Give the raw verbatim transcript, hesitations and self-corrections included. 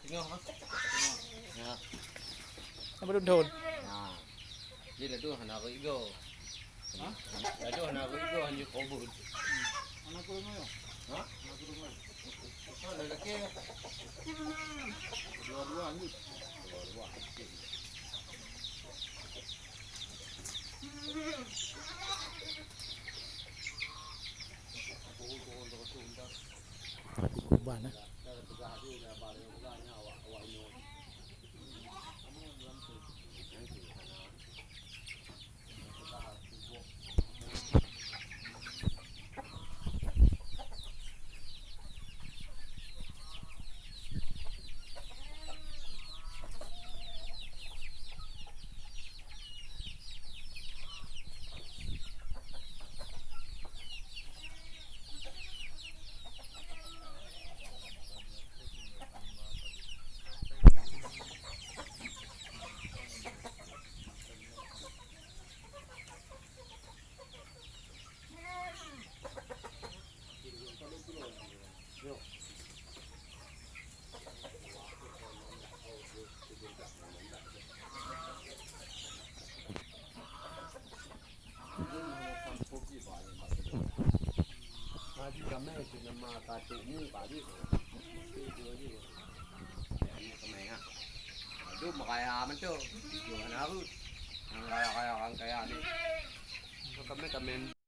Tengok, ha? Ya. Nama dun thon? Ya. Jadi dah tu hana rot igo. Ha? Dah tu hana rot igo, hanya kobot. Anak kurang ayo. Ha? Anak kurang ayo. Bukan, ada lelaki. Dua-dua ni. Dua-dua. Kurban, eh. Aduh, meuraya mantong. Itu hana rot. Nyang raya-raya orang kaya ni. Kami, kami